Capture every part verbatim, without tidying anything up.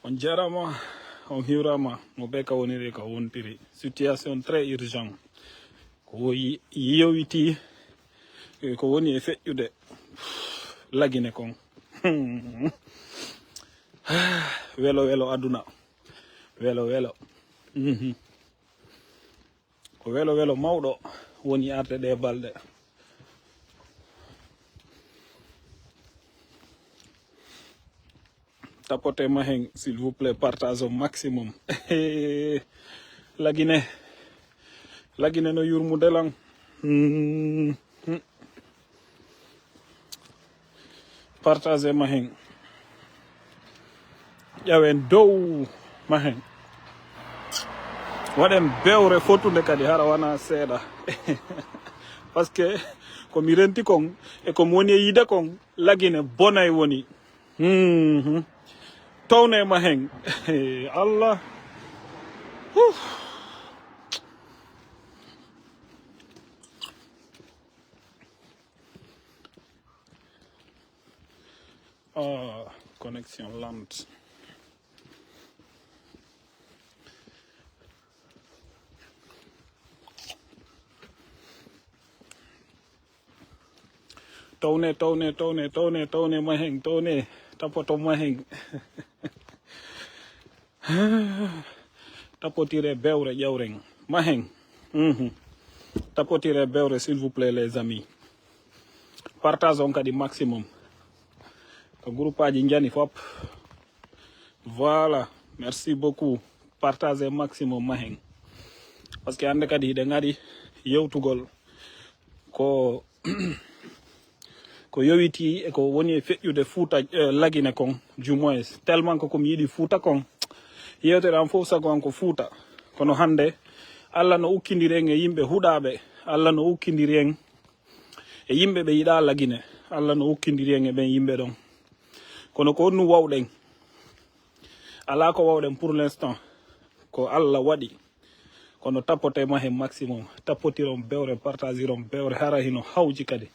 On jarama, on hiwrama, mo be ka woniri ka wontiri. Situation très urgent. Ko wo yi-, yowiti, eh, ko woni e feƴƴude. Lagine kon. Welo, welo aduna. Welo, welo. Mhm. Ko welo welo mawɗo woni arde ɗe balɗe. Tapote mahen, s'il vous plaît, partage au maximum. Lagine. Lagine no yurmude lan. Hmm. Hmm. Partage mahen. Ƴawen dow mahen. Waɗen bewre fotunde kadi, hara wana seeɗa. Parce que ko mi renti kon, e ko mi woni e yide kon, lagine bonay woni. Mhm. Towne mahen. Allah. Huh. Ah, connexion lente. Towne, towne, towne, towne, towne mahen, towne, tapoto mahen. Tapotire bewre ƴawren. Mahen. Mhm. Tapotire bewre, s'il vous plaît, les amis. Partage on kadi maximum. Ko groupe aji njani fop. Voilà. Merci beaucoup. Partage maximum mahen. Parce que hannde kadi hiɗen ari yewtugol ko ko yowiti e ko woni e feƴƴude Fuuta, eh, Lagine kon, du moins, tellement que ko mi yiɗi Fuuta kon. Yewtere am fof sago am ko Fuuta. Kono hannde, Allah no ukkindiri en e yimɓe huɗaaɓe, Allah no ukkindiri en e yimɓe ɓe yiɗaa Lagine, Allah no ukkindiri en e ɓen yimɓe ɗon. Kono ko honɗum wawɗen? Alaa ko wawɗen pour l'instant. Ko Allah waɗi. Kono tapote mahen maximum. Tapotiron bewre, partagiron bewre, hara hino hawji kadi.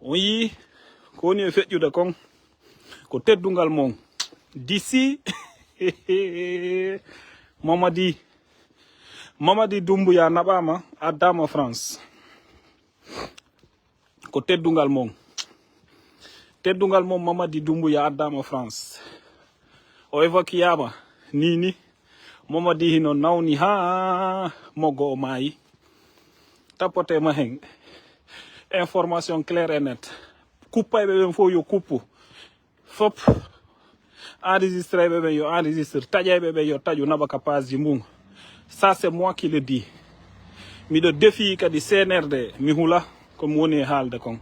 On yii ko woni e feƴƴude kon, ko teddungal mon. D'ici, Mamadi, Mamadi Doumbouya naɓaama, addaama France. Ko teddungal mon. Teddungal mon, Mamadi Doumbouya addaama France. O évacuaama, ni, ni. Mamadi hino nawni haa moggo o maayi. Tapote mahen. Information claire et nette. Kuppayɓe ɓen fof yo kuppu. Fop. Enregistré ɓe ɓen yo enregistré. Taƴayɓe ɓen yo taƴu, naɓa ka page ji mum. Ça, c'est moi qui le dis. Miɗo défi kadi C N R D, mi hula ko mi woni e haalde kon.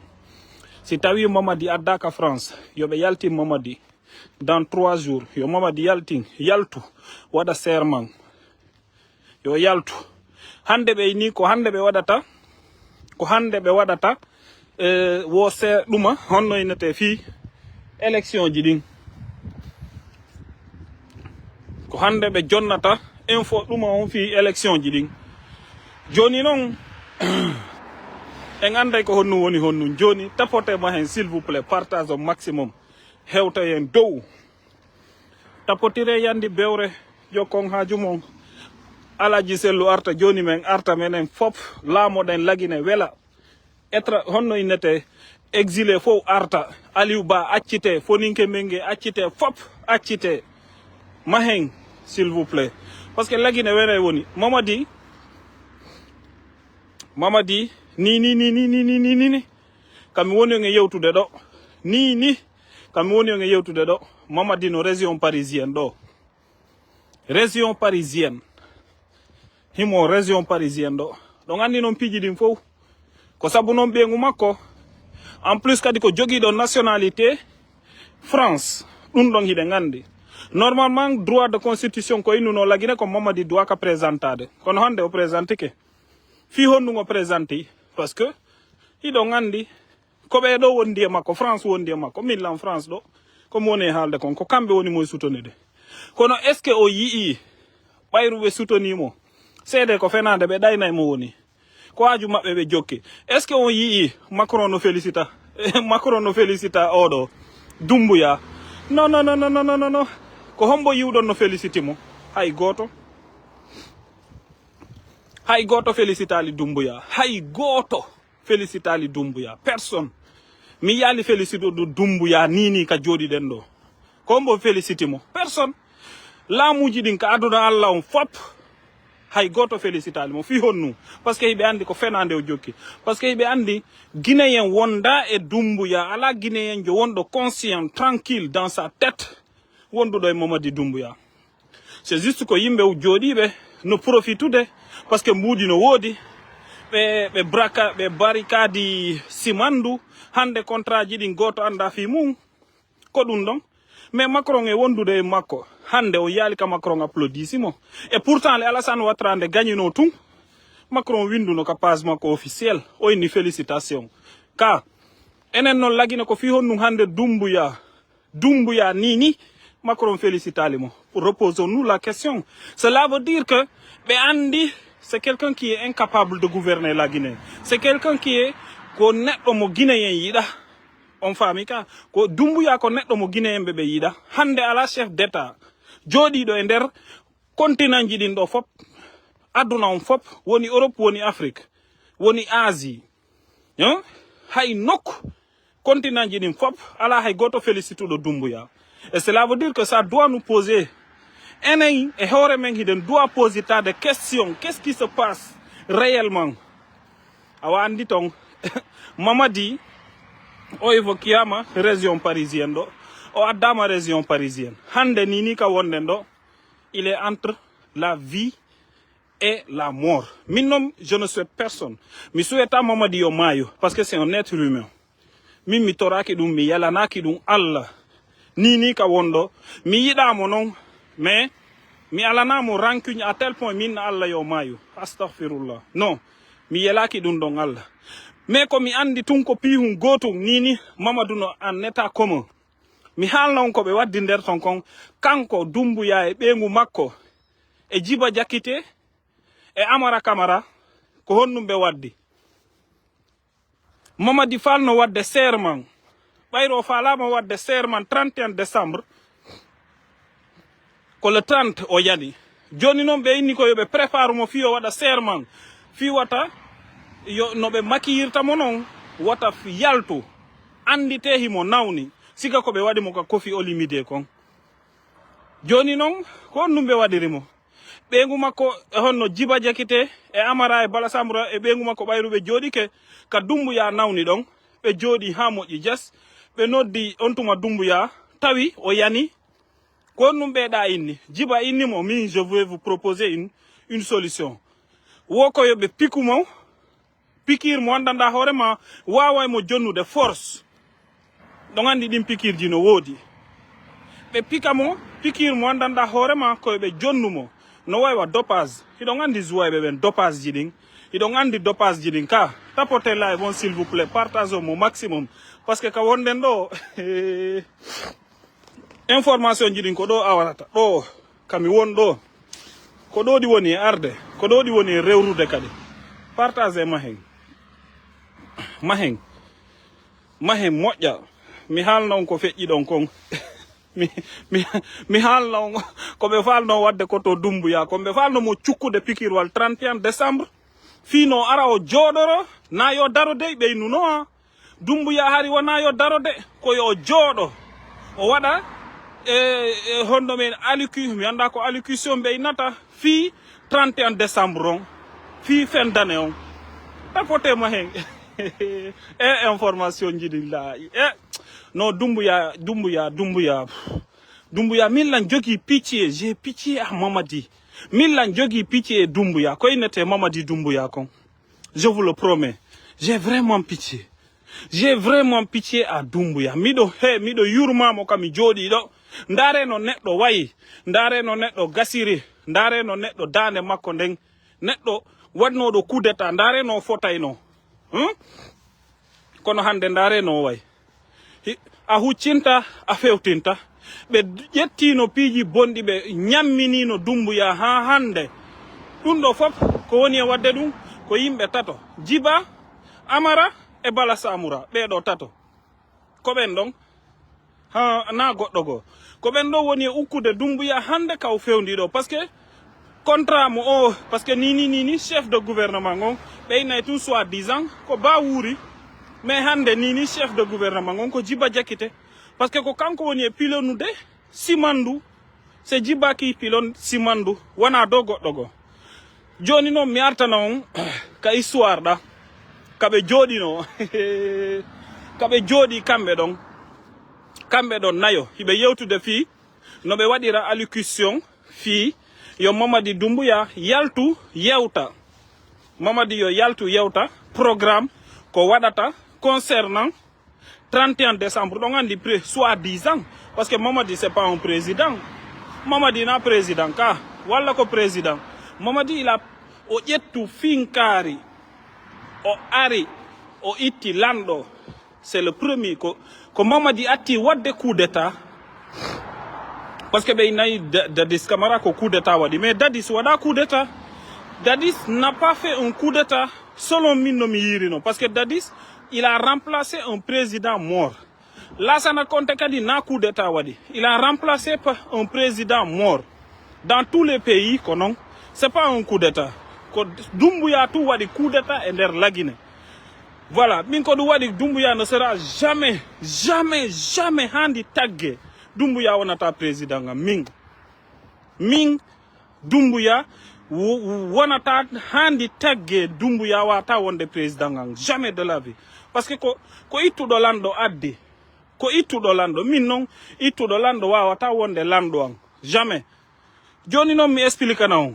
Si tawi Mamadi addaaka France, yo ɓe yaltin Mamadi dans trois jours. Yo Mamadi yaltin, yaltu, waɗa serment. Yo yaltu. Hannde ɓe ni ko hannde ɓe waɗata, ko hannde ɓe waɗata, eh, wo se ɗuma honno innete fii élection ji ɗin. Ko hannde ɓe jonnata info ɗuma on fii élection ji ɗin. Jooni non, en annday ko honnum woni honnum. Jooni tapote mahen, s'il vous plaît, partage au maximum. Hewta en dow. Tapotire yandi bewre, jokkon haaju mon. Alaji Sellu arta jooni, men arta menen fop, laamoɗen Lagine wela. Etra, honno innete, exilé fof arta. Aliou Ba accite, Foninke Menge accite, fop accite. Mahen, s'il vous plaît. Parce que Lagine wene woni. Mamadi, Mamadi, ni, ni, ni, ni. Kam mi woni on e yewtude ɗo. Ni, ni. Kam mi woni on e yewtude ɗo. Mamadi no région parisienne ɗo. Région parisienne. Himo région parisienne ɗo. Ɗon anndi noon piiji ɗin fof. Ko sabu noon ɓeyngu makko. En plus kadi ko jogiiɗo nationalité France. Ɗum ɗon hiɗen anndi. Normalement, droit de constitution ko innuno Lagine ko Mamadi doit ka présentade. Kono hannde o présentike. Fii honɗum o présenti? Parce que hiɗon anndi ko ɓee ɗo wondi e makko, France wondi e makko. Min lan France ɗo, ko mi woni e haalde kon, ko kamɓe woni mo e soutenir. Kono est-ce que o yi'i ɓayru ɓe soutenir mo? Seede ko fenaande, ɓe ɗaynay mo woni. Ko haaju maɓɓe ɓe jokki. Est-ce que on yi'i Macron no félicita? Macron no félicita oɗo Dumbuya. Non, non, non, non. Ko hombo yiwɗon no félicité mo? Hay gooto. Hay gooto félicitaali Dumbuya. Hay gooto félicitaali Dumbuya. Personne. Mi yiyaali félicité ɗo Dumbuya ni ni ka jooɗiɗen ɗo. Ko hombo félicité mo? Personne. Laamuuji ɗin ka aduna Allah on fop, hay gooto félicitaali mo. Fii honnu? Parce que hiɓe anndi ko fenaande o jokki. Parce que hiɓe anndi Guinéen wonda e Dumbuya, alaa Guinéenjo wonɗo conscient, tranquille dans sa tête, wonduɗo e Mamadi Dumbuya. C'est juste ko yimɓe jooɗiiɓe no profitude, parce que mbuuɗi no woodi. Ɓe, ɓe braka, ɓe barikaadi simandu, hannde contrat ji ɗin gooto annda fii mum. Ko ɗum ɗon. Mais Macron e wondude e makko. Hannde o yaali ka Macron applaudisi mo. Et pourtant, le Alassane Ouattara nde gagnino tun, Macron winduno ka page makko officiel. O inni félicitation. Ka, enen non lagine ko fii honɗum hannde Dumbuya. Dumbuya ni ni, Macron félicitaali mo. Reposons-nous la question. Cela veut dire que ɓe anndi c'est quelqu'un qui est incapable de gouverner la Guinée. C'est quelqu'un qui est ko neɗɗo mo Guinéen yiɗa. On faami ka? Ko Dumbuya ko neɗɗo mo Guinéen ɓe ɓe yiɗa. Hannde alaa chef d'État jooɗiiɗo e nder continent ji ɗin ɗo fop, aduna on fop, woni Europe, woni Afrique, woni Asie. Hein? Hay nokku, continent ji ɗin fop, alaa hay gooto félicituɗo Dumbuya. Et cela veut dire que ça doit nous poser. Enen e hoore men hiɗen doit poser tas de questions. Qu'est-ce qui se passe réellement? Awa anndi ton, Mamadi, o évoquiyama région parisienne ɗo, o addama région parisienne. Hannde ni ni ka wonden ɗo, il est entre la vie et la mort. Min non, je ne souhaite personne. Mi souhaita Mamadi yo maayo, parce que c'est un être humain. Min mi toraki ɗum, mi yalanaki ɗum Allah. Ni ni ka wonɗo, mi yiɗamo non, mais mi alanamo rancune à tel point min Allah yo maayo. Astaghfirullah. Non, mi yelaki ɗum ɗon Allah. Mais ko mi anndi tun ko piihun gootun ni ni Mamadou no en état commun. Mi haalna on ko ɓe waddi nder ton kon, kanko Dumbuya e ɓeyngu makko, e Jiba Jakite, e Amara Kamara, ko honɗum ɓe waddi? Mamadi Fall no wadde serment. Ɓayro o faalama wadde serment trente et un décembre, ko le trente o yani. Joni non ɓe inni ko yo ɓe prépare mo fii o waɗa serment. Fii wata, yo, no ɓe makiyirta mo non, wata f-, yaltu. Anndite himo nawni. Siga ko ɓe waɗi mo ka Kofi Olomide kon. Joni non, ko honɗum ɓe waɗiri mo? Ɓeyngu makko e honno Jiba Jakite e Amara e Bala Samra e ɓeyngu makko ɓayru ɓe jooɗike ka Dumbuya nawni ɗon. Ɓe jooɗi haa moƴƴi jas. Ɓe noddi on tuma Dumbuya, tawi o yani. Ko honɗum ɓe ɗa inni? Jiba inni mo, min, je vais vous proposer une, une solution. Wo ko yo ɓe piku mo, pikiir mo anndanɗa hoore ma, waaway mo jonnude force. Ɗon anndi ɗin pikiirji no woodi. Ɓe pika mo, pikiir mo anndanɗa hoore ma, ko yo ɓe jonnu mo. No waywa dopage. Hiɗon anndi jouwayɓe ɓen dopage ji ɗin. Hiɗon anndi dopage ji ɗin ka. Tapote live on, s'il vous plaît. Partage on mo maximum. Parce que ka wonden ɗo, information ji ɗin ko ɗo awarata. Ɗo, kami won ɗo. Ko ɗo ɗi woni e arde. Ko ɗo ɗi woni e rewrude kadi. Partage e mahen. Mahen. Mahen moƴƴa. Mi haalna on ko feƴƴi ɗon kon. Mi, mi, mi haalna on ko ɓe faalno wadde ko to Dumbuya. Ko ɓe faalno mo cukkude pikirwal trente et un décembre. Fii no ara o jooɗoro, na yo daro dey ɓeynuno a. Dumbuya hari wona yo daro de, ko yo jooɗo. O waɗa, e, e, honno men allocu-, mi annda ko allocution ɓeynata, fii trente et un décembre on, fii fin d'année on. Tapote mo hen. E information ji ɗin laayi. E, no Dumbuya, Dumbuya, Dumbuya. Dumbuya, min lan jogii pitié, j'ai pitié à Mamadi. Min lan jogii pitié e Dumbuya, ko innete Mamadi Dumbuya kon. Je vous le promets, j'ai vraiment pitié. J'ai vraiment pitié à Dumbuya. Miɗo he, miɗo yurmamo ka mi jooɗi ɗo. Ndaare no neɗɗo wayi. Ndaare no neɗɗo gasiri. Ndaare no neɗɗo daande makko nden. Neɗɗo waɗnoɗo coup d'état. Ndaare no fotayno. Hmm? Kono hannde ndaare no way. Hi-, a huccinta, a fewtinta. Ɓe ƴettino piiji bonɗi, ɓe ñamminino Dumbuya haa hannde. Ɗum ɗo fof ko woni e waɗde ɗum ko yimɓe tato. Jiba, Amara e Bala Samura, ɓee ɗo tato. Ko ɓen ɗon? Ha, na goɗɗo goo. Ko ɓen ɗo woni e ukkude Dumbuya hannde ka o fewndi ɗo. Parce que contrat mo o, parce que nini nini chef de gouvernement on ɓeynay tun soi-disant ko ba wuuri. Mais hannde nini chef de gouvernement on ko Jiba Jakite. Parce que ko kanko woni e pilonude simandu. Se Jiba ki pilon simandu wona do goɗɗo go. Joni noon mi artana on ka histoire ɗa, ka ɓe jooɗino, ka ɓe jooɗi kamɓe ɗon, kamɓe ɗon nayo hiɓe yewtude fii no ɓe waɗira allocution fii yo Mamadi Dumbuya yaltu yewta. Mamadi yo yaltu yewta programme ko waɗata concernant trente et un décembre. Ɗon anndi pré- soi-disant, parce que Mamadi c'est pas un président. Mamadi na président ka, walla ko président. Mamadi il a, o ƴettu finkaari, o ari, o itti lanɗo. C'est le premier ko, ko Mamadi atti wadde coup d'état. Parce que ɓe nayi Da- Dadis Camara ko coup d'état waɗi, mais Dadis waɗa coup d'état. Dadis n'a pas fait un coup d'état selon min no mi yirino, parce que Dadis il a remplacé un président mort. Lassana Conté kadi na coup d'état waɗi, il a remplacé par un président mort. Dans tous les pays ko non, c'est pas un coup d'état. Ko Dumbuya tu waɗi coup d'état e nder Lagine. Voilà, min ko ɗum waɗi Dumbuya ne sera jamais, jamais, jamais handi tagge. Dumbuya wonata président ngam min. Min Dumbuya wo- wonata handi tagge. Dumbuya wata wonde président ngam jamais de la vie. Parce que ko, ko ittuɗo lanɗo addi. Ko ittuɗo lanɗo. Min non ittuɗo lanɗo wawata wonde lanɗo am. Jamais. Joni noon mi expliquana on.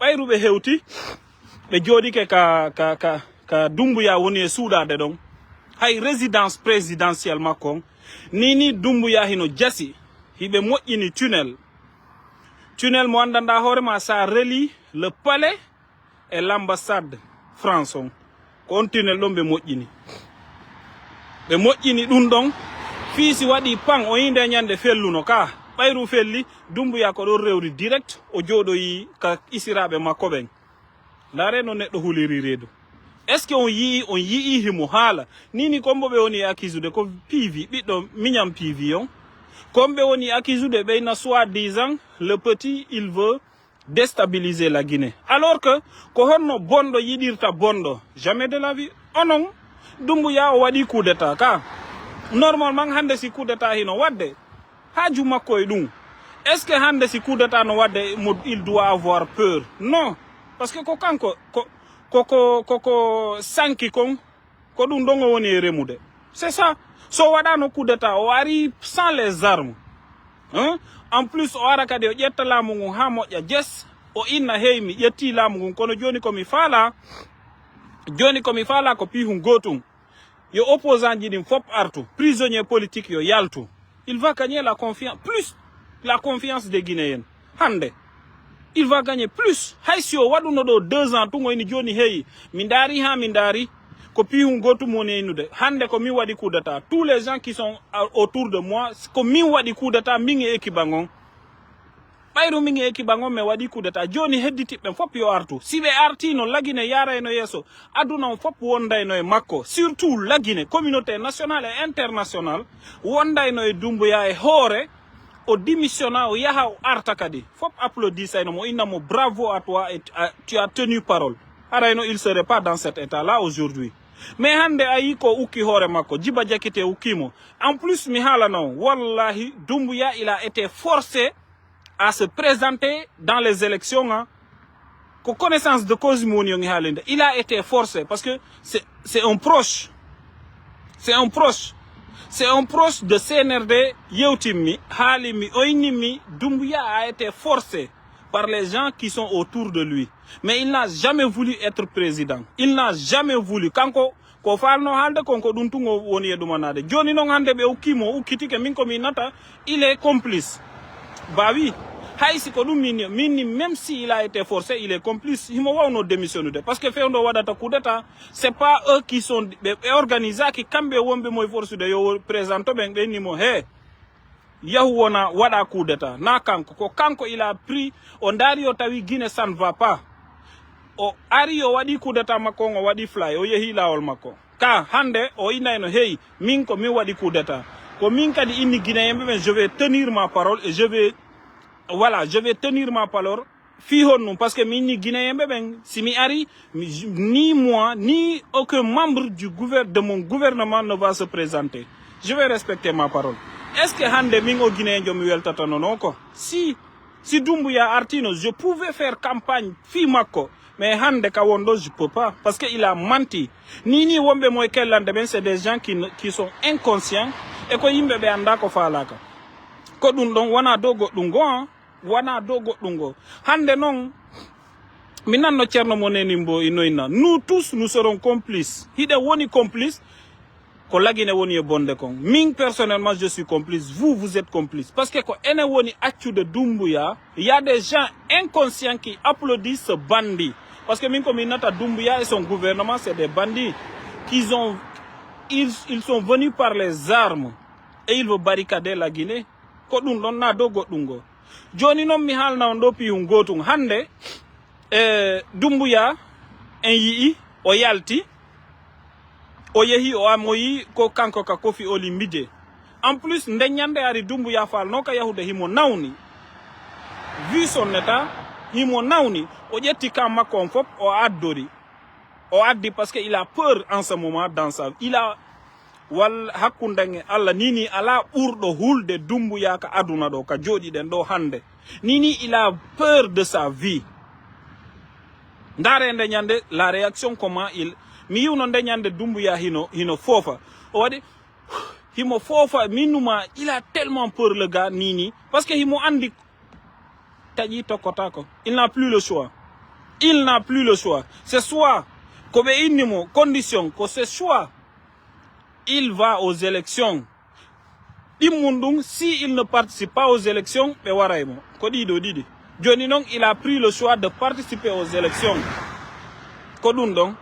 Ɓayru ɓe hewti, ɓe jooɗike ka, ka, ka, ka Dumbuya woni e suuɗaade ɗon. Hay résidence présidentielle makko on. Ni ni Dumbuya hino jasi. Hiɓe moƴƴini tunnel. Tunnel mo anndanɗa hoore ma, ça relie le palais e l'ambassade France on. Ko on tunnel ɗon ɓe moƴƴini. Ɓe moƴƴini ɗum ɗon. Fii si waɗi pan, o yinde ñande felluno ka. Ɓayru felli, Dumbuya ko ɗon rewri direct, o jooɗoyi ka isiraaɓe makko ɓen. Ndaare no neɗɗo huliri reedu. Est-ce que on yii, on yii himo haala? Nini kombo ɓe woni accusude ko P V, ɓiɗɗo miñam P V on. Kombe woni accusude ɓeyna soi-disant le petit, il veut déstabiliser la Guinée. Alors que ko honno bonɗo yiɗirta bonɗo? Jamais de la vie. Onon, Dumbuya o waɗi coup d'état ka. Normalement hande si coup d'état hino wadde, haaju makko e ɗum. Est-ce que hande si coup d'état no wadde mo, il doit avoir peur? Non. Parce que ko kanko, ko, ko, ko, ko, ko sanki kon, ko ɗum ɗon o woni e remude. C'est ça. So waɗano coup d'état, o ari sans les armes. Hein? En plus, o ara kadi o ƴetta laamu ngun ha moƴƴa. Yes, o inna hey mi ƴetti laamu ngun, kono joni ko mi faala, joni ko mi faala ko pihun gotum. Yo opposant ji ɗin fop artu, prisonnier politique yo yaltu. Il va gagner la confiance, plus la confiance des Guinéens. Hande, il va gagner plus. Hay si o waɗuno ɗo deux ans tun, o ini joni heyi, mi ndaari ha mi ndaari, ko pihun gotum woni e innude. Hande ko min waɗi coup d'état. Tous les gens qui sont, euh, autour de moi, ko min waɗi coup d'état, min e équipe an on. Ɓayru min e équipe an on, mi waɗi coup d'état. Joni hedditiɓɓe fop yo artu. Si ɓe artino, la Guinée yarayno yeeso. Aduna on fop wondayno e makko. Surtout la Guinée, communauté nationale et internationale wondayno e Dumbuya e hoore. O démissionna, o yaha, o arta kadi. Fop applaudissayno mo, inna mo bravo à toi et à- tu as tenu parole. Harayno il serait pas dans cet état-là aujourd'hui. Mais hande a yi ko ukki hoore makko, Jiba Jakite ukki mo. En plus, mi haalana on, wallahi, Dumbuya, il a été forcé à se présenter dans les élections, hein. Ko connaissance de cause mi woni yo mi haalinde. Il a été forcé parce que c'est, c'est un proche. C'est un proche. C'est un proche de C N R D. Yewtimmi, haalimmi, o innimmi, Dumbuya a été forcé par les gens qui sont autour de lui. Mais il n'a jamais voulu être président. Il n'a jamais voulu. Kanko, ko falno haalde kon, ko ɗum tun o woni e ɗumanaade. Joni noon hannde ɓe ukki mo, ukkitike, min ko mi nata, il est complice. Bah oui. Hay si ko ɗum min, min ni, même si il a été forcé, il est complice. Himo wawno démissionnude. Parce que fewndo waɗata coup d'état, c'est pas eux qui sont, ɓe, ɓe organisaki kamɓe wonɓe mo e forsude yo présente ɓen, ɓe ni mo, he, yahu wona waɗa coup d'état. Na kanko, ko kanko il a pris, o ndaari o tawi Guinée ça ne va pas. O ari o waɗi coup d'état makko on, o waɗi fly, o yehi laawol makko. Ka hannde o inayno, hey, min ko min waɗi coup d'état. Ko min kadi inni Guinéen ɓe ɓen, je vais tenir ma parole et je vais, voilà, je vais tenir ma parole. Fii honɗum? Parce que min ni Guinéen ɓe ɓen, si mi ari, mi- ni moi, ni aucun membre du gouver- de mon gouvernement ne va se présenter. Je vais respecter ma parole. Est-ce que hannde min o Guinéen jo mi weltatano non ko? Si, si Doumbouya artino, je pouvais faire campagne fii makko. Mais hannde ka wonɗo, je peux pas. Parce que il a menti. Ni ni wonɓe moye kellande ɓen, c'est des gens qui, ne- qui sont inconscients. E ko yimɓe ɓe annda ko faalaka. Ko ɗum ɗon wona dow goɗɗum goo, hein. Wona dow goɗɗum goo. Hannde noon, mi nanno Ceerno mo neni mbo ino inna. Nous tous, nous serons complices. Hiɗen woni complice, ko Lagine woni e bonde kon. Min, personnellement, je suis complice. Vous, vous êtes complice. Parce que ko enen woni accude Doumbouya. Il y a des gens inconscients qui applaudissent ce bandit. Parce que min ko mi nata Doumbouya et son gouvernement, c'est des bandits. Qu'ils ont, ils, ils sont venus par les armes. Et ils veulent barricader la Guinée. Ko ɗum ɗon na dow goɗɗum goo. Jooni noon mi haalna on ɗo piyun gootun. Hannde, e Dumbuya en yi'i o yalti, o yehi o amoyi ko kanko ka Kofi Olomide. En plus, nde ñande ari Dumbuya Fall no ka yahude himo nawni. Vu son état, himo nawni. O ƴetti ka makko on fof, o addori. O addi parce que il a peur en ce moment dans sa vie. Il a Wal hakkundan e Allah, Nini alaa ɓurɗo hulde Dumbuya ka aduna ɗo, ka jooɗiɗen ɗo hannde. Nini, il a peur de sa vie. Ndaare nde ñande, la réaction comment il, mi yiwno nde ñande Dumbuya hino, hino foofa. O waɗi, himo foofa, mi numa, il a tellement peur le gars, Nini. Parce que himo anndi taƴi tokkotaako. Il n'a plus le choix. Il n'a plus le choix. C'est soit ko ɓe inni mo condition, ko c'est soit il va aux élections. Ɗimmun ɗum, si il ne participe pas aux élections, ɓe waray mo. Ko ɗiɗo ɗiɗi. Jooni noon, il a pris le choix de participer aux élections. Ko ɗum ɗon.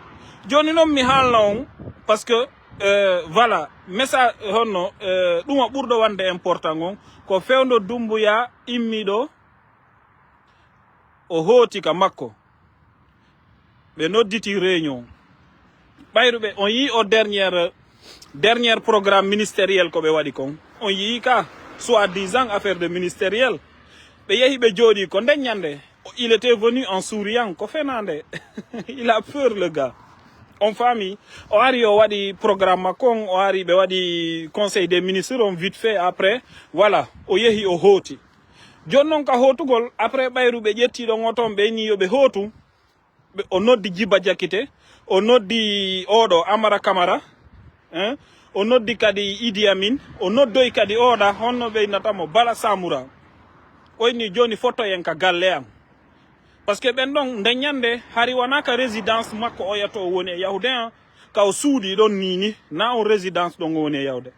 Jooni noon, mi haalna on, parce que, euh, voilà, message honno, euh, ɗum o ɓurɗo wonde important on, ko fewndo Dumbuya immiɗo o hooti ka makko. Ɓe nodditi réunion. Ɓayru ɓe, on yii o dernière, dernière programme ministériel ko ɓe waɗi kon. On yii ka, soi-disant affaire de ministériel. Ɓe yehi ɓe jooɗi ko nden ñande. Il était venu en souriant, ko fenaande. Il a peur, le gars. On famille, o ari o waɗi programme makko on, o ari ɓe waɗi conseil des ministres on vite fait, après, voilà, o yehi o hooti. Jooni noon ka hootugol, après ɓayru ɓe ƴetti ɗon o toon, ɓe ni yo ɓe hootu. Ɓe, o noddi Jiba Jakite, o noddi oɗo Amara Kamara, hein? O noddi kadi Idi Amin, o noddoyi kadi oɗa, honno ɓe innata mo, Bala Samura. O inni jooni fotoyen ka galle am. Parce que ɓen ɗon, nde ñande, hari wona ka résidence makko oya to o woni e yahude, hein? Ka o suuɗi ɗon Nini, na on résidence ɗon o woni e yahude.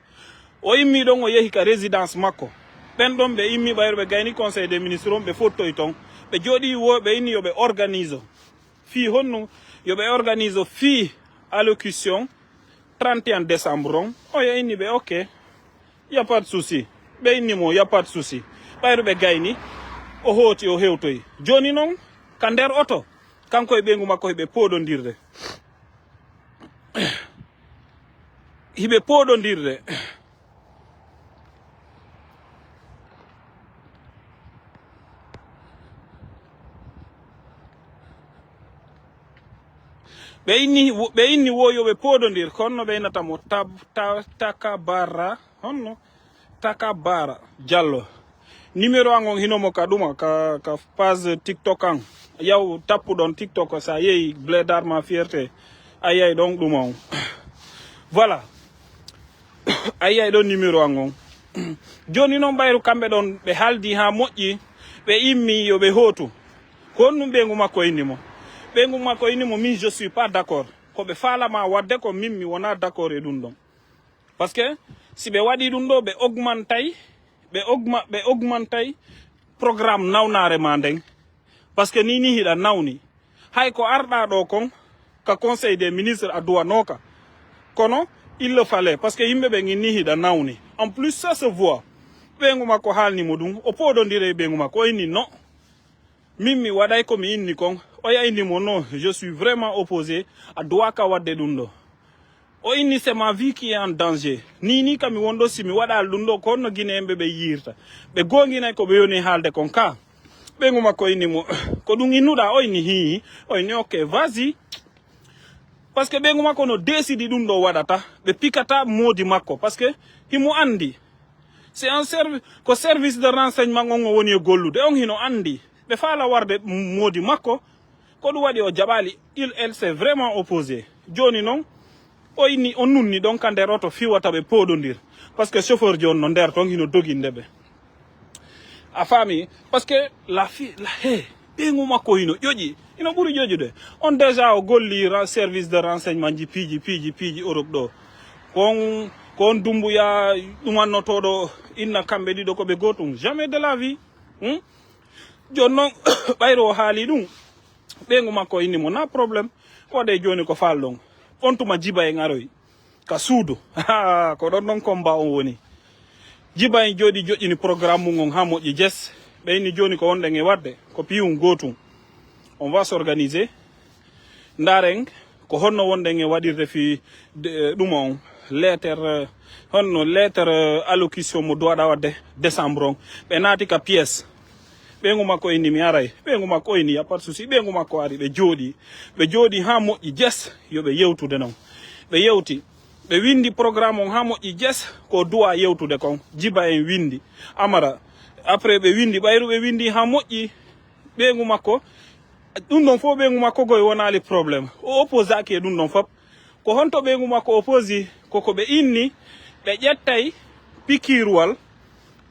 O immi ɗon, o yehi ka résidence makko. Ɓen ɗon ɓe immi ɓayru ɓe gayni conseil des ministres on, ɓe fottoyi ton. Ɓe jooɗi wo, ɓe inni yo ɓe organise. Fii honno yo ɓe organise fii allocution trente et un décembre on. Oya inni ɓe, ok. Y a pas de souci. Ɓe inni mo, y a pas de souci. Ɓayru ɓe gayni, o hooti, o hewtoyi. Jooni noon, ka nder oto, kanko e ɓeyngu makko hiɓe pooɗondirde. Hiɓe pooɗondirde. Ɓe inni, ɓe inni wo yo ɓe pooɗondir, kono no ɓe innata mo tab, ta, takabara, honno? Takabara Diallo. Numéro an on hino mo ka ɗuma, ka, ka page TikTok an. Yaw tappu ɗon TikTok, sa yehi Blédard ma fierté. A yiyay ɗon ɗuma on. Voilà. A yiyay ɗon numéro an on. Jooni noon ɓayru kamɓe ɗon ɓe haaldi haa moƴƴi, ɓe immi yo ɓe hootu. Ko honɗum ɓeyngu makko inni mo? Ɓeyngu makko inni mo, min je suis pas d'accord. Ko ɓe faalama waɗde ko min mi wona d'accord e ɗum ɗon. Parce que si ɓe waɗi ɗum ɗo, ɓe augmentay, ɓe augma-, ɓe augmentay programme nawnaare ma nden. Parce que ni, ni hiɗa nawni. Hay ko arɗa ɗo kon, ka conseil des ministres a duwanooka. Kono, il le fallait, parce que yimɓe ɓen inni hiɗa nawni. En plus, ça se voit. Ɓeyngu makko haalni mo ɗum, o pooɗondire e ɓeyngu makko, o inni non. Min mi waɗay ko mi inni kon. Oya inni mo non, je suis vraiment opposé. A duwaka waɗde ɗum ɗo. O inni c'est ma vie qui est en danger. Ni ni kam mi wonɗo si mi waɗaali ɗum ɗo ko honno Guinéen ɓe ɓe yiirta. Ɓe goonginay ko ɓe yoni haalde kon ka. Ɓeyngu makko inni mo ko ɗum innuɗa? O inni hii. O inni ok, vas-y. Parce que ɓeyngu makko no décidi ɗum ɗo waɗata. Ɓe pikata moodi makko. Parce que himo anndi. C'est un servi ko service de renseignement on o woni e gollude on hino anndi. Ɓe faala warde moodi makko. Ko ɗum waɗi o jaɓaali. Il elle s'est vraiment opposé. Jooni noon o inni o nunni ɗon ka nder oto fiwata ɓe pooɗondir. Parce que chauffeur jooni no nder ton hino doginde ɓe. A faami? Parce que la fi la he ɓeyngu makko hino ƴoƴi, hino ɓuri ƴoƴude. On déjà o golli ra- service de renseignement ji piiji piiji piiji Europe ɗo. Kon kon Dumbuya ɗumannotooɗo inna kamɓe ɗiɗo ko ɓe gootum? Jamais de la vie. Hmm? Jooni noon ɓayro o haali ɗum. Ɓeyngu makko inni mo na problème. Waɗe jooni ko faalɗon. On tuma jiba en aroy ka suudu. Ko ɗon ɗon combat on woni. Jiba en jooɗi joƴƴini programme mum on haa moƴƴi jes. Ɓe inni jooni ko wonɗen e waɗde ko piyum gootum. On va s'organiser. Ndaren ko honno wonɗen e waɗirde fii ɗum on lettre, honno lettre allocution mo duwaɗa waɗde décembre on. Ɓe naati ka pièce. Ɓeyngu makko inni mi aray. Ɓeyngu makko inni y a pas de souci. Ɓeyngu makko ari ɓe jooɗi. Ɓe jooɗi haa moƴƴi jes yo ɓe yewtude non. Ɓe yewti. Ɓe windi programme on haa moƴƴi jes ko duwa yewtude kon. Jiba en windi. Amara. Après ɓe windi ɓayru ɓe windi haa moƴƴi. Ɓeyngu makko ɗum ɗon fof ɓeyngu makko goy wonaali problème. O opposaki e ɗum ɗon fof. Ko honto ɓeyngu makko opposi? Koko ɓe inni ɓe ƴettay pikiiruwal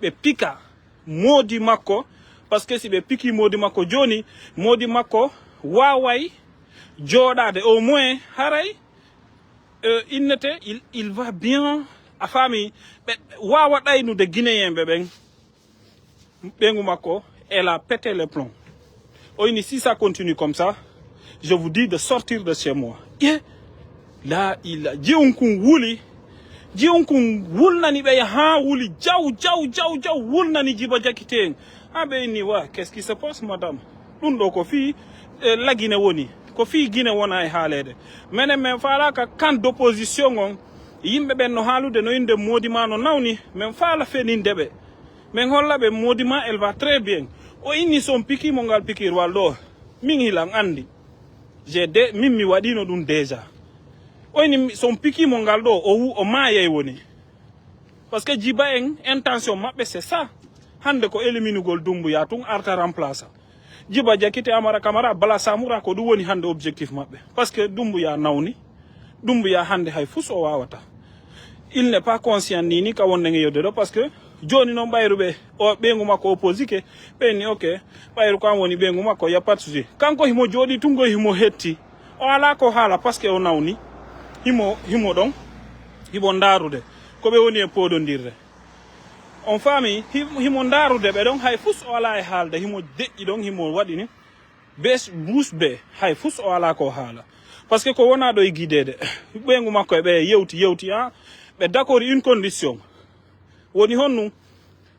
ɓe pika moodi makko. Parce que si ɓe piki moodi makko jooni moodi makko waaway jooɗaade au moins haray euh, innete il, il va bien. A faami? Ɓe waawa ɗaynude guinéen ɓe ɓen. Ɓeyngu makko elle a pété les plombs. O inni si ça continue comme ça je vous dis de sortir de chez moi. Ye la ila jiwnkun wuli. Jiwnkun wulnani ɓeya haa wuli jaw jaw jaw jaw wulnani jiba jakite en. Ha ɓe inni wa qu'est-ce qui se passe madame? Ɗum ɗo ko fii lagine woni ko fii gine wona e haaleede. Menen min faalaka kan d'opposition on. Yimɓe ɓen no haalude no innde moodi ma no nawni. Min faala feninde ɓe. Min holla ɓe moodi ma elle va très bien. O inni so on pikiimo ngal pikiirwal ɗo min hilan anndi. J'ai de min mi waɗino ɗum déjà. O inni so on pikiimo ngal ɗo o wu o maayay woni. Parce que jiba en intention maɓɓe c'est ça. Hannde ko éliminugol Dumbuya tun arta remplaça. Jiba jakite amara kamara bala samura ko ɗum woni hannde objectif maɓɓe. Parce que Dumbuya nawni. Dumbuya hannde hay fus o wawata. Il n'est pas conscient ni ni ka wonde nge yewde ɗo parce que jooni noon ɓayru ɓe o ɓeyngu makko opposike. Ɓe ni ok. Ɓayru ko an woni ɓeyngu makko y a pas de souci. Kanko himo jooɗi tungo himo hetti. O ala ko haala parce que o nawni. Himo himo ɗon. Himo ndaarude ko ɓe woni e pooɗondirde. On faami? Himo ndaarude ɓe ɗon hay fus o ala e haalde himo deƴƴi ɗon himo waɗini. Bes bus be hay fus o ala ko haala. Parce que ko wona ɗo e gideede ɓeyngu makko e ɓe yewti yewti ha ɓe dakori une condition. Woni honɗum?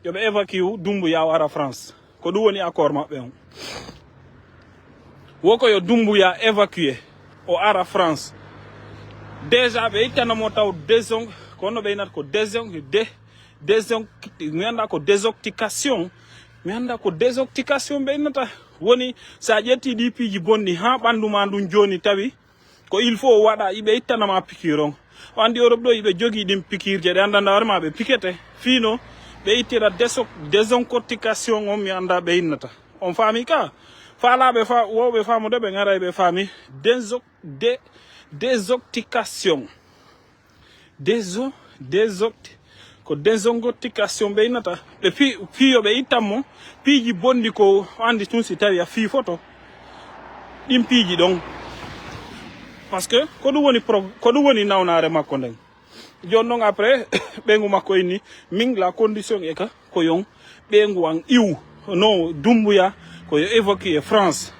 Yo ɓe évacue Dumbuya o ara France. Ko ɗum woni accord maɓɓe on. Woko yo Dumbuya évacue o ara France. Déjà ɓe ittanamo taw déson ko honno ɓe inata ko déson de déson mi annda ko désintoxication. Mi annda ko désintoxication ɓe innata. Woni sa ƴetti ɗi piiji bonni ha ɓandu ma ndun joni tawi ko il faut waɗa iɓe ittanama piqûre on. O andi Europe ɗo iɓe jogii ɗin piqûre je ɗe annda nda hoore ma ɓe piquete fiino ɓe ittira désintoxication on mi annda ɓe innata. On faami ka? Faalaɓe fa wowɓe faamude ɓe garay ɓe faami déso de désintoxication. Déso désinto ko désintoxication ɓe innata. Ɓe pi piyo ɓe ittan mo piiji bonɗi ko andi tun si tawi a fii foto ɗin piiji ɗon. Parce que ko ɗum woni pro ko ɗum woni nawnaare makko nden. Jooni noon après ɓeyngu makko inni min la condition e ka ko yon ɓeyngu an iw no Dumbuya ko yo évacue France.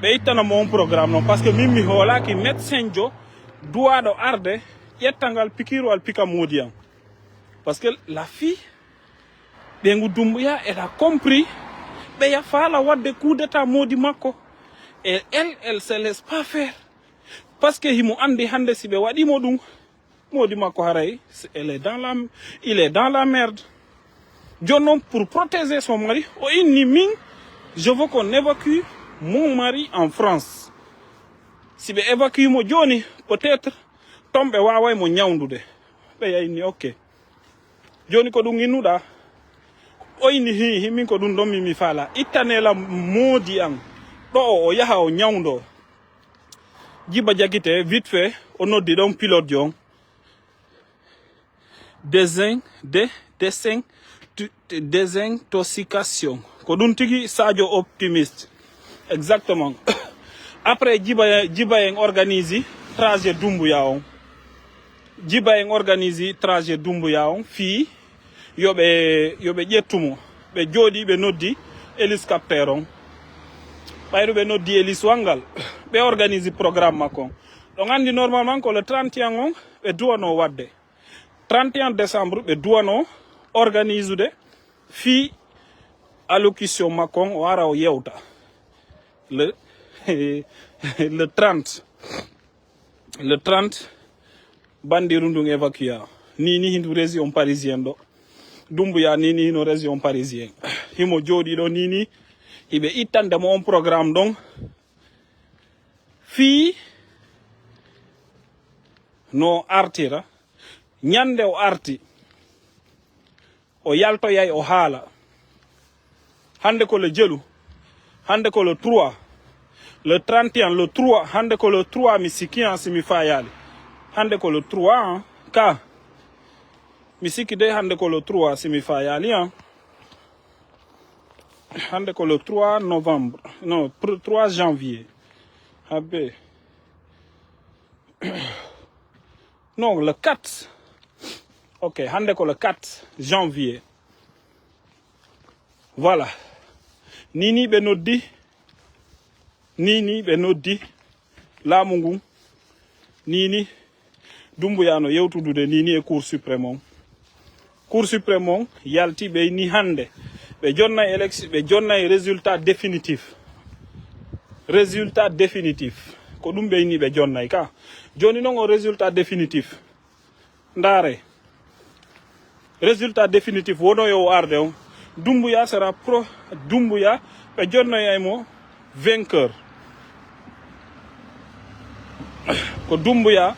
Ɓe ittana mo on programme noon parce que min mi hoolaki médecin jo duwaɗo arde ƴetta ngal pikiru al pika moodi an. Parce que la fille ɓeyngu Dumbuya elle a compris ɓeya faala wadde coup d'état moodi makko. Et elle elle se laisse pas faire. Parce que himo andi hande si ɓe waɗimo ɗum Moodi makko haray, c'est- elle est dans la, il est dans la merde. Jooni noon, pour protéger son mari, o inni min, je veux qu'on évacue mon mari en France. Si ɓe évacue mo jooni, peut-être toon ɓe waaway mo ñawndude. Ɓe yahi ni, ok. Jooni ko ɗum innuɗaa? O inni, hi, hi, min ko ɗum ɗon mi, mi faala. Ittanee la moodi an. Ɗo o, o yaha o ñawndoo. Jiba Jakite, vite fait, o noddi ɗon pilote on. Désin, de, désin, tu- désintoxication. Ko ɗum tigi Sadio Optimiste. Exactement. Après, Jiba, Jiba en organise trajet Dumbuya on. Jiba en organise trajet Dumbuya on. Fii yo ɓe, yo ɓe ƴettu mo. Ɓe jooɗi, ɓe noddi hélicoptère on. Ɓayru ɓe noddi hélice wanngal. Ɓe organise programme makko on. Ɗon anndi normalement ko le trente et un on, ɓe duwanoo waɗde. Trente et un décembre, ɓe duwanoo organisude fii allocution makko on, o ara o yewta. Le, le trente. Le trente, banndiru ndun évacua. Ni, ni hindu région parisienne ɗo. Dumbuya ni, ni hino région parisienne. Himo jooɗi ɗo ni, ni. Hiɓe ittande mo on programme ɗon. Fii no artira. Ñande o arti. O yaltoyay, o haala. Hannde ko le jelu. Hannde ko le trois. Le trente et un, le trois. Hannde ko le trois, mi sikki, an, si mi faayaali. Hannde ko le trois, an. Ka. Mi sikki dey hannde ko le trois, si mi faayaali, an. Hannde ko le trois novembre. Non, pr- trois janvier. Habe. Non, le quatre. Ok, hannde ko le quatre janvier. Voilà. Ni, ni ɓe noddi. Ni, ni ɓe noddi laamu ngun. Ni, ni Dumbuya no yewtudude ni, ni e Cour suprême on. Cour suprême on yalti, ɓe ni hannde. Ɓe jonnay élection, ɓe jonnay résultat définitif. Résultat définitif. Ko ɗum ɓe ni ɓe jonnay ka. Jooni noon o résultat définitif. Ndaare. Résultat définitif wono yo o arde on. Dumbuya sera pro, Dumbuya ɓe jonnoyay mo vainqueur. Ko Dumbuya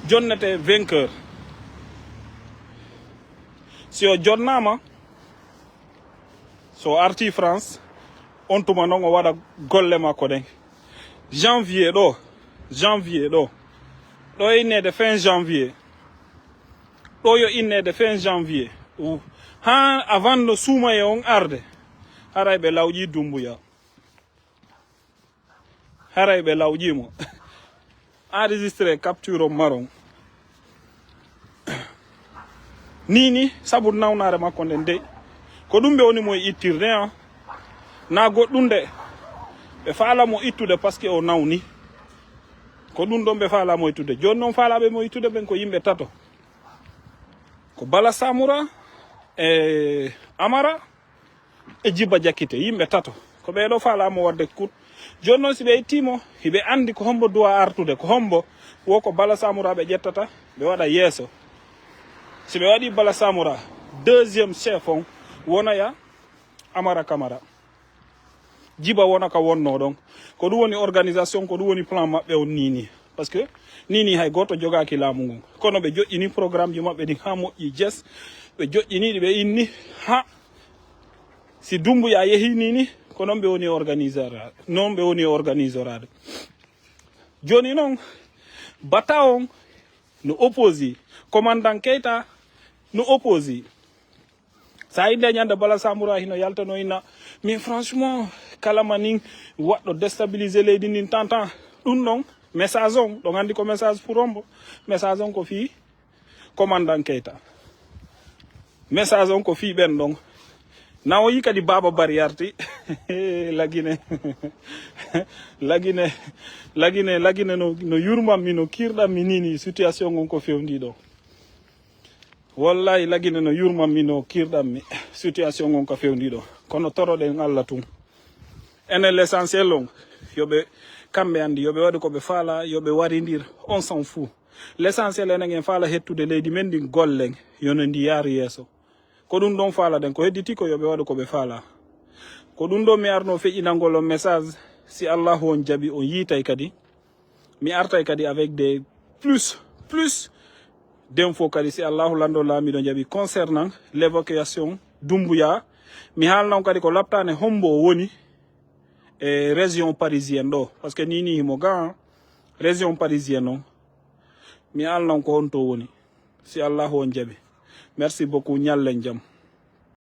jonnete vainqueur. Si o jonnaama, so o arti France, on tuma noon o waɗa golle makko ɗen. Janvier ɗo, janvier ɗo. Ɗo e inneede fin janvier. Ɗo yo inneede fin janvier. Ou- haa avant no suumaye on arde. Haray ɓe lawƴi Dumbuya. Haray ɓe lawƴi mo. Enregistré capture on maron. Ni, ni, sabu nawnaare makko nden dey. Ko ɗum ɓe woni mo e ittirde, an. Na goɗɗum de. Ɓe faala mo ittude parce que o nawni. Ko ɗum ɗon ɓe faala mo ittude. Jooni noon faalaaɓe mo ittude ɓen ko yimɓe tato. Ko Bala Samura e Amara e Jiba Jakite, yimɓe tato. Ko ɓee ɗo faala mo waɗde kut. Jooni noon, si ɓe ittii mo, hiɓe anndi ko hombo duwa artude, ko hombo, wo ko Bala Samura ɓe ƴettata, ɓe waɗa yeeso. Si ɓe waɗi Bala Samura, deuxième chef on, wonoya Amara Kamara. Jiba wona ka wonnoo ɗon. Ko ɗum woni organisation, ko ɗum woni plan maɓɓe on ni, ni. Parce que ni, ni hay gooto jogaaki laamu ngun. Kono ɓe joƴƴini programme ji maɓɓe ɗin haa moƴƴi jes. Ɓe joƴƴini ɗi, ɓe inni ha si Dumbuya yehi ni, ni, ko noon ɓe woni organiser, noon ɓe woni organisoraade. Jooni noon, Bata on no opposé, commandant Keita no opposé. Sa innde ñande Bala Samura hino yaltano inna, mais franchement, kala ma nin waɗɗo déstabiliser leydi ndin tantan. Ɗum ɗon, message on, ɗon anndi ko message pour hombo. Message on ko fii commandant Keita. Message on ko fii ɓen ɗon. Na o yi kadi Baba Bari arti. Lagine. Lagine, Lagine, Lagine no, no yurmammi, no kirɗammi ni, ni situation on ko fewndi ɗo. Wallahi, Lagine no yurmammi, no kirɗammi situation on ka fewndi ɗo. Kono toroɗen Allah tun. Enen l'essentiel on, yo ɓe, kamɓe anndi, yo ɓe waɗu ko ɓe faala, yo ɓe warindir, on s'en fout. L'essentiel enen en faala hettude leydi men ndin, gollen, yo no ndi yaaru yeeso. Ko ɗum ɗon faalaɗen, ko hedditi ko yo ɓe waɗu ko ɓe faala. Ko ɗum ɗon mi arno feƴƴinangol on message. Si Allahu on jaɓi, on yiitay kadi, mi artay kadi avec des plus plus d'infos kadi, si Allahu lanɗo laamiɗo jaɓi, concernant l'évacuation Dumbuya. Mi haalna on kadi ko laptaane hombo o woni e région parisienne ɗo, parce que ni ni himo ga région parisienne on. Mi haalna on ko honto woni, si Allahu on jaɓi. Merci beaucoup, ñallen jam.